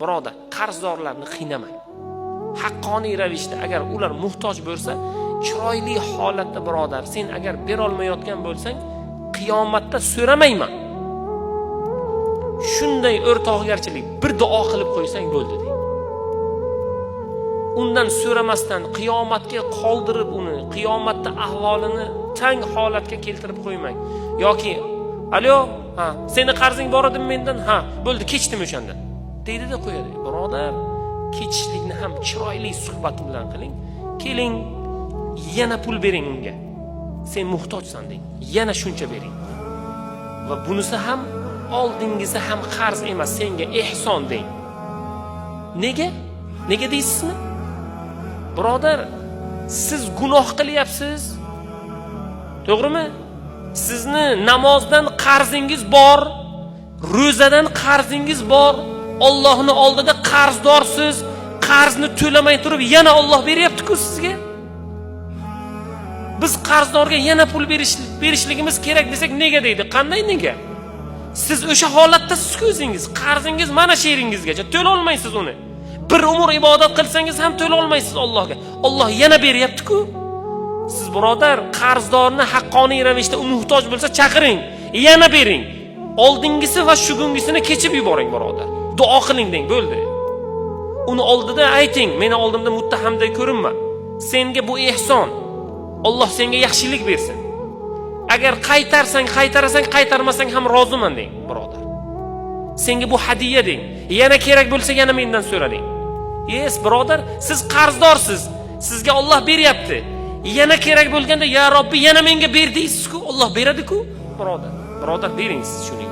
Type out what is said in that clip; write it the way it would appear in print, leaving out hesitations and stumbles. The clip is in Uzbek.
Birodar, qarzdorlarni qiynamang. Haqqoniy ravishda agar ular muhtoj bo'lsa, chiroyli holatda birodar, sen agar berolmayotgan bo'lsang, qiyomatda so'ramayman. Shunday o'rtoqgarchilik, bir duo qilib qo'ysang bo'ldi deng. Undan so'ramasdan qiyomatga qoldirib uni, qiyomatda ahvolini tang holatga keltirib qo'ymang. Yoki alo, ha, seni qarzing bor edimi mendan? Ha, bo'ldi, kechdim o'shandan, deydida qo'yadi. Birodar, kechishlikni ham chiroyli suhbat bilan qiling. Keling, yana pul bering unga. Sen muhtojsan deng. Yana shuncha bering. Va bunisi ham oldingisi ham qarz emas, senga ehson deng. Nega? Nega deysizmi? Birodar, siz gunoh qilyapsiz. To'g'rimi? Sizni namozdan qarzingiz bor, ro'zadan qarzingiz bor, Allohning oldida qarzdorsiz, qarzni to'lamay turib yana Alloh beryapti-ku sizga. Biz qarzdorga yana pul berishligimiz kerak desak, nega deydi? Qanday nega? Siz o'sha holatdasiz-ku o'zingiz. Qarzingiz mana shu yeringizgacha, to'la olmaysiz uni. Bir umr ibodat qilsangiz ham to'la olmaysiz Allohga. Alloh yana beryapti-ku. Siz birodar, qarzdorni haqqoniy ravishda u muhtoj bo'lsa chaqiring, yana bering. Oldingisi va shugungisini kechib yuboring birodar. Duo qiling deng, bo'ldi. Uni oldida ayting, meni oldimda muttahamday ko'rinma. Senga bu ehson. Alloh senga yaxshilik bersin. Agar qaytarsang, qaytarasan, qaytarmasang ham roziman deng, birodar. Senga bu hadiya deng. Yana kerak bo'lsa yana mendan so'ra deng. Yes, birodar, siz qarzdorsiz. Sizga Alloh beryapti. Yana kerak bo'lganda, ya Robbi, yana menga ber deysiz-ku, Alloh beradi-ku, birodar. Birodar, bering siz shuni.